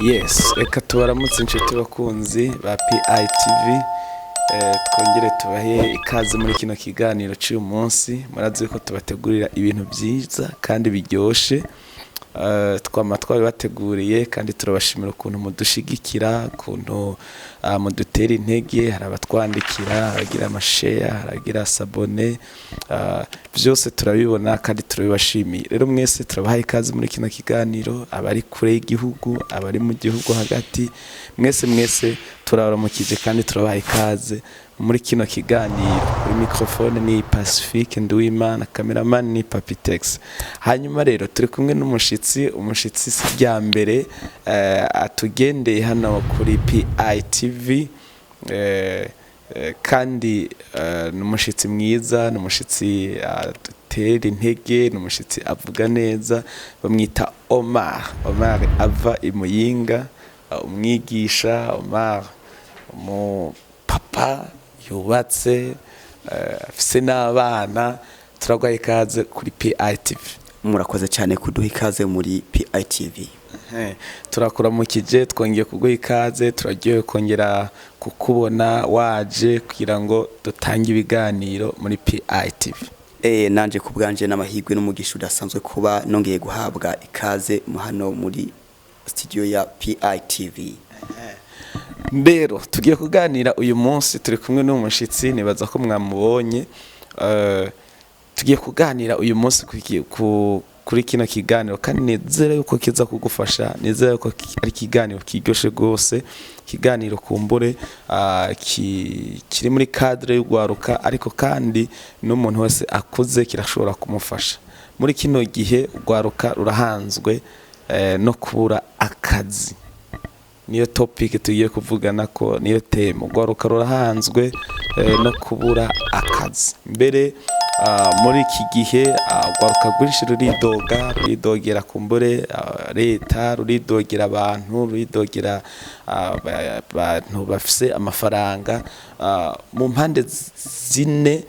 Yes, reka tubaramutse inshuti bakunzi ba PITV. Twongere tubahe ikaze muri kino kiganiro cy'uyu munsi. Murazi ko tubategurira ibintu byiza kandi biryoshe. Twama twabibateguriye kandi turabashimira ukuntu mudushigikira, ukuntu mudutera intege. Hari abatwandikira, abagira ama share, abagira s'abonner, byose turabibona kandi turabibashimiye. Rero mwese turabahaye ikaze muri kino kiganiro, abari kure y'igihugu, abari mu gihugu hagati, mwese mwese turabaramukije kandi turabahaye ikaze muri kino kiganiro. Kuri microphone ni Pacifique Nduwimana, cameraman ni Papitex. Hanyuma rero turi kumwe n'umushitsi. Umushitsi si rya mbere atugendeye hano kuri PITV, kandi ni umushitsi mwiza, ni umushitsi adutera intege, ni umushitsi avuga neza. Bamwita Omar. Omar ava i Muyinga, umwigisha Omar, umupapa yubatse, afise n'abana. Turaguhaye ikaze kuri PITV. Murakoze cyane kuduha ikaze muri PITV. Turakuramukije, twongeye kuguha ikaze, turaryohewe kongera kukubona waje kugira ngo dutange ibiganiro muri PITV. Nanje ku bwanje n'amahirwe n'umugisha udasanzwe kuba nongeye guhabwa ikaze mu hano muri studio ya PITV. Rero tugiye kuganira uyu munsi, turi kumwe n'umushitsi, nibaza ko mwamubonye. Tugiye kuganira uyu munsi kuri kino kiganiro kandi nizere yuko kiza kugufasha, nizere yuko ari ikiganiro kiryoshe rwose, ikiganiro kumbure kiri muri cadre y'ugwaruka, ariko kandi n'umuntu wese akuze kirashobora kumufasha. Muri kino gihe urwaruka rurahanzwe no kubura akazi. Niyo topic tugiye kuvugana ko, niyo thème. Urwaruka rurahanzwe no kubura akazi. Mbere muri iki gihe urwaruka rwinshi ruridoga, ruridogera kumbure leta, ruridogera abantu, ruridogera abantu bafise amafaranga mu mpande zine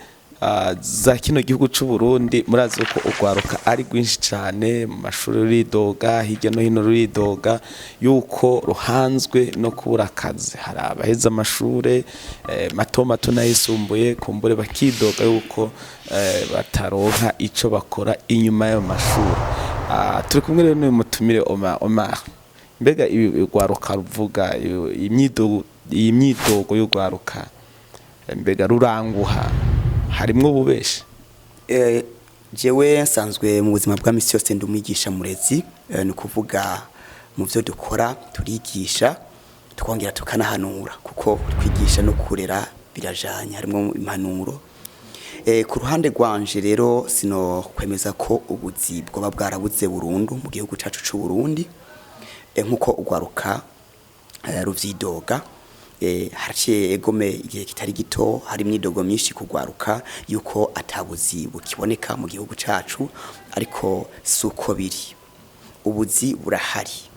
za kino gihugu c'u Burundi. Murazi ko urwaruka ari rwinshi cane mu mashuri, ruridoga hirya no hino, ruridoga yuko ruhanzwe no kubura akazi. Hari abaheza amashure mato mato n'ayisumbuye, kumbure bakidoga yuko bataronka ico bakora inyuma y'ayo mashuri. Turi kumwe rero n'uyu mutumire Omar. Mbega ibi urwaruka ruvuga, iyi myidogo y'urwaruka, mbega ruranguha, harimwo ububeshi? Jewe nsanzwe mu buzima bwa misi yose ndi umwigisha murezi, ni ukuvuga mu byo dukora turigisha, twongera tukanahanura, kuko kwigisha no kurera birajanye, harimo impanuro. Ku ruhande rwanje rero sino kwemeza ko ubuzi bwoba bwarabuze burundu mu gihugu cacu c'u Burundi, nkuko urwaruka ruvyidoga. Haraciye egome igihe kitari gito hari imyidogo myinshi kugwaruka yuko atabuzi bukiboneka mu gihugu cacu, ariko suko biri, ubuzi burahari.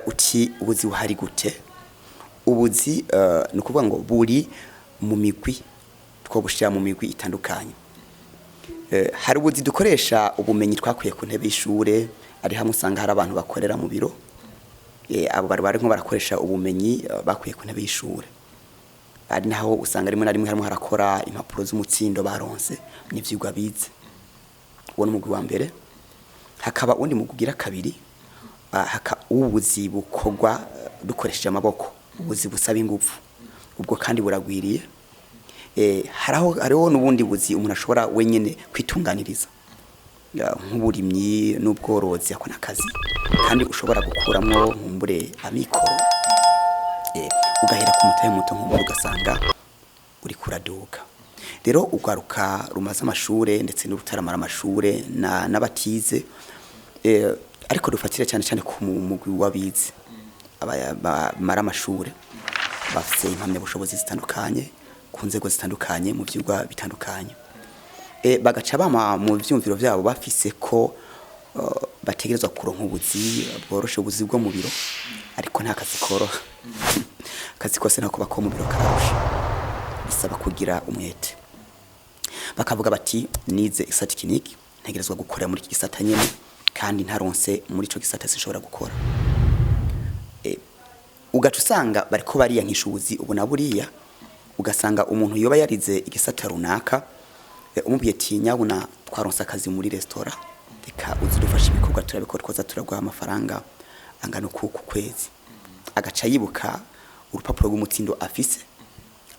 Uti ubuzi buhari gute? Ubuzi ni ukuvuga ngo buri mu migwi, twobushira mu migwi itandukanye. Hari ubuzi dukoresha ubumenyi twakuye ku ntebe y'ishure, ari hamwe usanga hari abantu bakorera mu biro. Abo bari barimo barakoresha ubumenyi bakuye ku ntebe y'ishure. Ari naho usanga rimwe na rimwe harimo harakora impapuro z'umutsindo baronse n'ivyigwa bize. Uwo ni umugwi wa mbere. Hakaba undi mugwi ugira kabiri, ubuzi bukorwa dukoresheje amaboko, ubuzi busaba ingufu, ubwo kandi buragwiriye. Hariho n'ubundi buzi umuntu ashobora wenyene kwitunganiriza, nk'uburimyi n'ubworozi. Ako nakazi kandi ushobora gukuramwo nkumbure amikoro, ugahera ku mutahe muto, nkumbure ugasanga uri kuraduka. Rero urwaruka rumaze amashure ndetse n'urutaramara amashure n'abatize, ariko dufatire cyane cyane ku mugwi w'abize, bamara amashure bafise impamyabushobozi zitandukanye ku nzego zitandukanye mu vyigwa bitandukanye, bagaca bama mu vyumviro vyabo bafise ko bategerezwa kuronka ubuzi bworoshe, ubuzi bwo mu biro. Ariko nta kazi koroha, akazi kose nako bako mu biro kararusha, bisaba kugira umwete. Bakavuga bati: "Nize isata kiniki, ntegerezwa gukorera muri iki gisata nyene, kandi ntaronse muri ico gisata sinshobora gukora." Ugaca usanga bariko bariyankisha ubuzi ubu na buriya, ugasanga umuntu yoba yarize igisata runaka, umubwiye ati nyabuna twaronse akazi muri resitora, reka uze udufashe ibikorwa turabikora, twoza turaguha amafaranga angana uku ku kwezi, agaca yibuka urupapuro rw'umutsindo afise,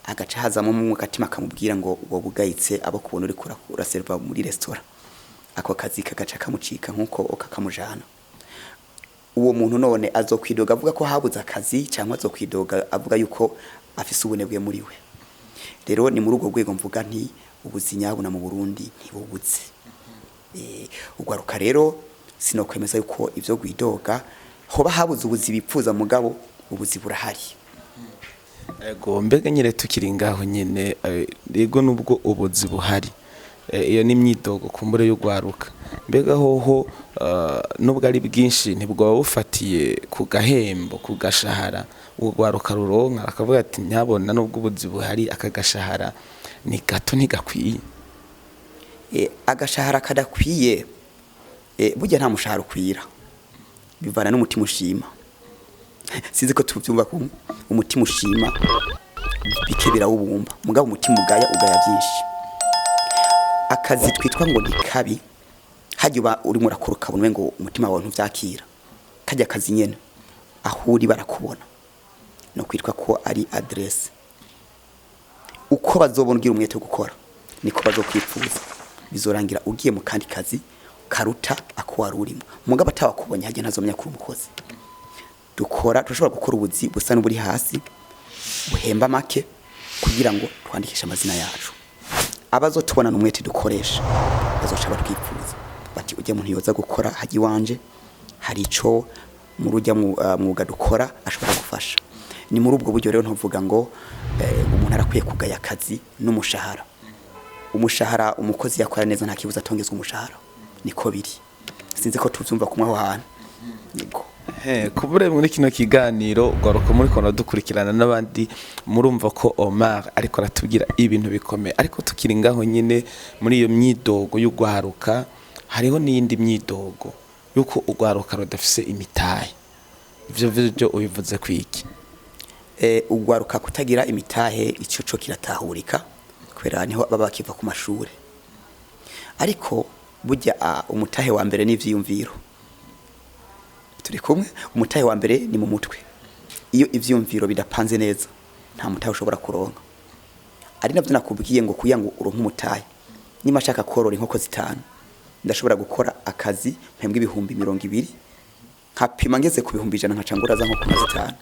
agaca hazamo mu gatima kamubwira ngo wowe ugayitse abo kubona uriko uraserva muri resitora, ako kazi kagaca kamucika nkuko kakamujana. Uwo muntu none azokwidoga avuga ko habuze akazi, cyangwa azokwidoga avuga yuko afise ubunebwe muri we? Rero ni muri ubwo rwego mvuga nti ubuzi nyabuna mu Burundi ntibubuze. Ugwaruka rero sinokwemeza yuko ivyo gwidoga hoba habuze ubuzi bipfuza, mugabo ubuzi burahari. Ego, mbega nyine tukiri ngaho nyine, yego, nubwo ubuzi buhari, iyo ni imyidogo kumbure y'ugwaruka. Mbega hoho, nubwo ari bwinshi, ntibwoba bufatiye ku gahembo, ku gashahara urwaruka ruronka, akavuga ati nyabona nubwo ubuzi buhari, aka gashahara ni gato, ntigakwiye? Agashahara kadakwiye, burya nta mushahara ukwira, bivana n'umutima ushima. Sinzi ko tubyumva kumwe. Umutima ushima bike birawubumba, mugabo umutima ugaya ugaya byinshi. Akazi twitwa ngo ni kabi, hajya uba urimo urakora ukabona ngo umutima wawe ntuvyakira kajya akazi nyene, aho uri barakubona, no kwitwa ko ari adresse. Uko bazobona ugira umwete wo gukora niko bazokwipfuza, bizorangira ugiye mu kandi kazi karuta ako wari urimo. Mugabo atawakubonye hajya ntazomenya ko uri umukozi. Dukora, turashobora gukora ubuzi busa n'uburi hasi, buhemba make, kugira ngo twandikishe amazina yacu. Abazotubona n'umwete dukoresha bazoca batwipfuza bati ujya muntu yoza gukora hajya iwanje, hari ico mu rujya mwuga dukora ashobora gufasha. Ni muri ubwo buryo rero ntuvuga ngo umuntu arakwiye kugaya akazi n'umushahara. Umushahara, umukozi yakora neza nta kibuza atongezwa umushahara, niko biri. Sinzi ko tuvyumva kumwe aho hantu. Yego. Kubure muri kino kiganiro garuka muri kono dukurikirana n'abandi, murumva ko Omar ariko aratubwira ibintu bikomeye. Ariko tukiri ngaho nyine muri iyo myidogo y'ugwaruka, hariho n'iyindi myidogo yuko ugwaruka rudafise imitahe. Ivyo vyo ubivuze kwiki? Ugwaruka kutagira imitahe, ico co kiratahurika, kubera niho baba bakiva ku mashure. Ariko burya umutahe wa mbere n'ivyiyumviro. Turi kumwe? Umutahe wa mbere ni mu mutwe. Iyo ivyiyumviro bidapanze neza, nta mutahe ushobora kuronka. Ari navyo nakubwiye ngo kugira ngo uronke umutahe, niba ashaka korora inkoko 5, ndashobora gukora akazi mpembwa 20,000, nkapima ngeze ku 100,000, nkaca ngura za nkoko nka 5.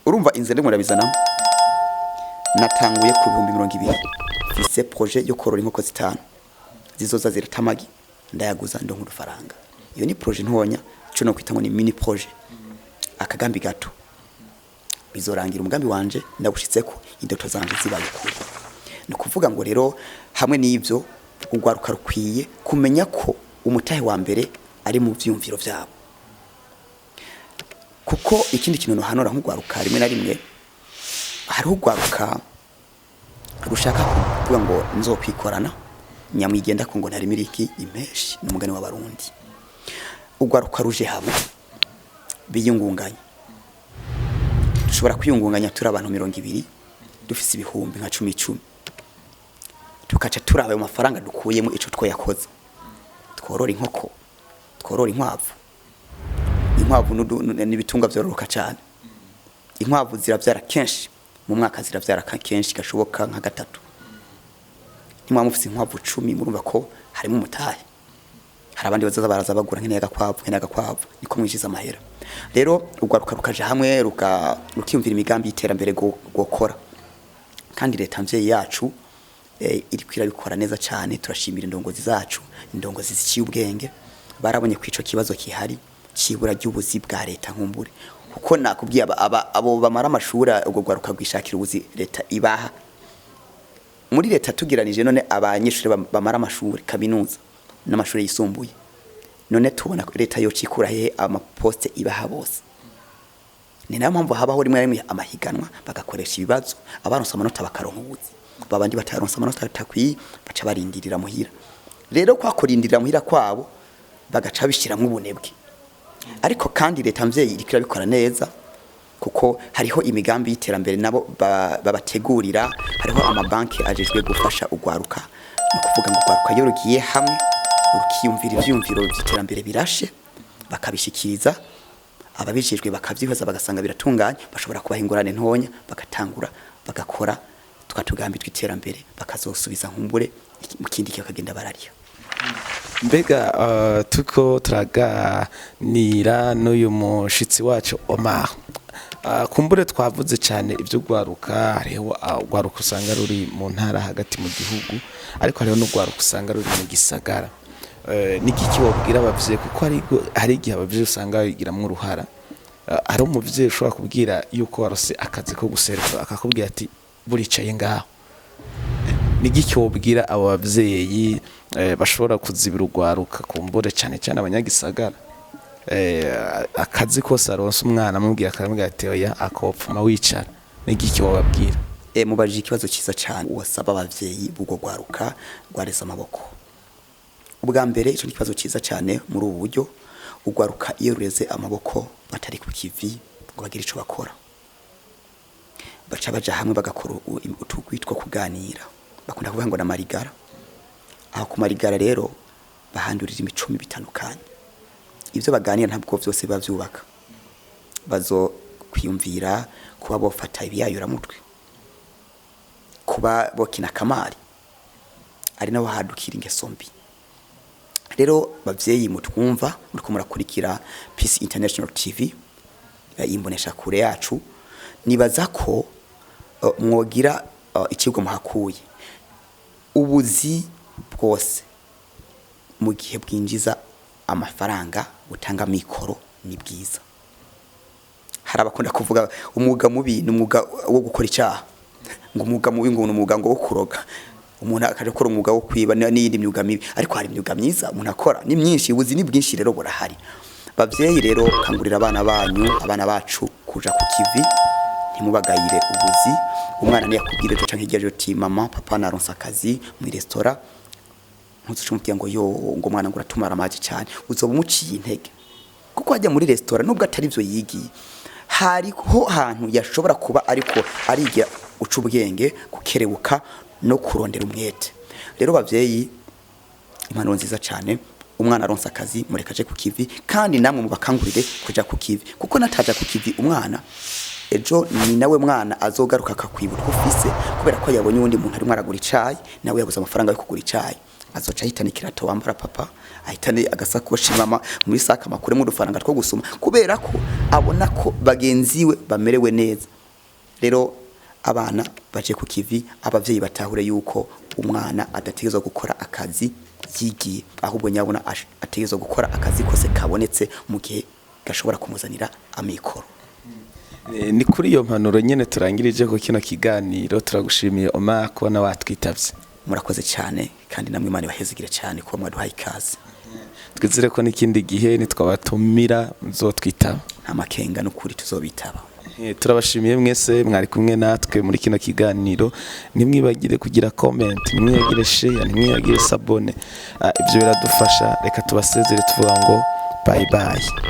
Urumva inzira ndimo ndabizanamo? Natanguye ku 20,000, mfise projet yo korora inkoko 5 zizoza zirata amagi, ndayaguza ndonka udufaranga. Iyo ni projet ntonya, ico no kwita ngo ni mini projet, akagambi gato. Bizorangira umugambi wanje ndagushitseko, indoto zanje zibaye kure. Ni ukuvuga ngo rero hamwe n'ivyo, urwaruka rukwiye kumenya ko umutahe wa mbere ari mu vyiyumviro vyabo. Kuko ikindi kintu nohanura nk'urwaruka, rimwe na rimwe hariho urwaruka rushaka kuvuga ngo nzokwikorana, nyamwigenda ko ngo ntarimira iki impeshi, n'umugani w'Abarundi. Urwaruka ruje hamwe biyungunganya. Dushobora kwiyungunganya turi abantu 20, dufise ibihumbi nka 10 10, tukaca turaba ayo mafaranga dukuyemo ico twoyakoze. Tworora inkoko, tworora inkwavu. Inkwavu n'ibitungwa vyororoka cane. Inkwavu ziravyara kenshi mu mwaka, ziravyara kenshi gashoboka nka gatatu. Nimba mufise inkwavu 10, murumva ko harimo umutahe. Hari abandi bazaza baraza bagura, nkeneye agakwavu, nkeneye agakwavu, niko mwinjiza amahera. Rero urwaruka rukaja hamwe, rukiyumvira imigambi y'iterambere gokora. Kandi leta mvyeyi yacu iriko irabikora neza cane. Turashimira indongozi zacu, indongozi ziciye ubwenge, barabonye ko ico kibazo kihari cibura ry'ubuzi bwa leta nkumbure, kuko nakubwiye abo bamara amashuri, ubwo rwaruka rwishakira ubuzi leta ibaha. Muri leta tugiranije none abanyeshuri bamara amashuri kaminuza n'amashuri yisumbuye, none tubona ko leta yocikura hehe amaposte ibaha bose? Ni nayo mpamvu habaho rimwe na rimwe amahiganwa, bagakoresha ibibazo, abaronse amanota bakaronka ubuzi, babandi bataronse amanota atakwiye baca barindirira muhira. Rero kwa kurindirira muhira kwabo bagaca bishiramwo ubunebwe. Ariko kandi leta mvyeyi iriko irabikora neza. Kuko hariho imigambi y'iterambere nabo babategurira, hariho amabanki ajejwe gufasha ugwaruka. Ni ukuvuga ngo ugwaruka iyo rugiye hamwe rukiyumvira ivyiyumviro vy'iterambere birashe, bakabishikiriza ababijejwe, bakavyihweza, bagasanga biratunganye, bashobora kubaha ingurane ntonya, bagatangura bagakora twa tugambi tw'iterambere, bakazosubiza nkumbure mu kindi gihe bakagenda barariha. Mbega tuko turaganira n'uyu mushitsi wacu Omar. Kumbure twavuze cyane iby'ugwaruka. Hariho ugwaruka usanga ruri mu ntara hagati mu gihugu, ariko hariho n'ugwaruka usanga ruri mu gisagara. N'igiki wabwira abavyeyi? Kuko hari igihe abavyeyi usanga babigiramwo uruhara. Hari umuvyeyi ushobora kubwira yuko warose akazi ko guseruka, akakubwira ati: "Buricaye ngaho." Nigiki wobwira abo bavyeyi bashobora kuzibira urwaruka, kumbure cyane cyane abanyagisagara, akazi kose aronse umwana amubwira, akamubwira ati: "Oya, akopfuma wicara"? Nigiki wobabwira? Mubajije ikibazo cyiza cyane. Wasaba abavyeyi b'ubwo rwaruka rwareze amaboko, ubwa mbere ico ni ikibazo cyiza cyane. Muri ubu buryo, ugwaruka iyo rureze amaboko batari ku kivi ngo bagire ico bakora, baca baja hamwe bagakora utugwi two kuganira, bakunda kuvuga ngo na marigara. Aho ku marigara rero bahandurira imico mibi itandukanye. Ibyo baganira ntabwo vyose biba vyubaka. Bazo kwiyumvira kuba bofata ibiyayuramutwe, kuba bokina kamari, ari nabo hadukira ingeso mbi. Rero bavyeyi mutwumva, muriko murakurikira Peace International TV, imbonesha kure yacu, nibaza ko mwogira ikigo muhakuye. Ubuzi bwose mu gihe bwinjiza amafaranga, butanga mikoro, ni bwiza. Hari abakunda kuvuga umwuga mubi ni umwuga wo gukora icyaha, ngo umwuga mubi ngo ni umwuga ngo wo kuroga, umuntu akaja gukora umwuga wo kwiba n'iyindi myuga mibi. Ariko hari imyuga myiza umuntu akora, ni myinshi, ubuzi ni bwinshi rero burahari. Bavyeyi rero, kangurira abana banyu, abana bacu kuja ku kivi, ntimubagayire ubuzi. Umwana niyakubwira ejo canke hirya ejo ati: "Mama, papa, naronse akazi mu restaurant," ntuzuce umubwira ngo: "Yo," ngo: "mwana," ngo: "uratumara amazi cyane." Uzoba umuciye intege, kuko hajya muri restaurant, nubwo atari byo yigiye, hariho hantu yashobora kuba ariko arigira uca ubwenge, gukerebuka no kurondera umwete. Rero bavyeyi, impanuro nziza cyane: umwana aronse akazi, mureka aje ku kivi, kandi namwe mubakangurire kuja ku kivi, kuko nataja ku kivi umwana, ejo ni nawe mwana azogaruka akakwibuka ufise, kubera ko yabonye uwundi muntu arimo aragura icayi, nawe yabuze amafaranga yo kugura icayi, azoca ahitana ikirato wambara papa, ahitane agasakoshi mama, muri saka makuremo udufaranga two gusoma, kubera ko abona ko bagenzi we bamerewe neza. Rero abana baje ku kivi, abavyeyi batahure yuko umwana adategerezwa gukora akazi yigiye, ahubwo nyabona ategerezwa gukora akazi kose kabonetse mu gihe gashobora kumuzanira amikoro. Ni kuri iyo mpanuro nyene turangirije ko kino kiganiro. Turagushimiye Omar kubona watwitavye. Murakoze cyane, kandi namwe Imana ibahezegire cyane kuba mwaduhaye ikaze. Twizere ko n'ikindi gihe nitwabatumira muzotwitaba. Nta makenga, n'ukuri tuzobitaba. Turabashimiye mwese mwari kumwe natwe muri kino kiganiro. Ntimwibagire kugira comment, ntimwibagire share, ntimwibagire s'abonner. Ibyo biradufasha. Reka tubasezere tuvuga ngo bye bye.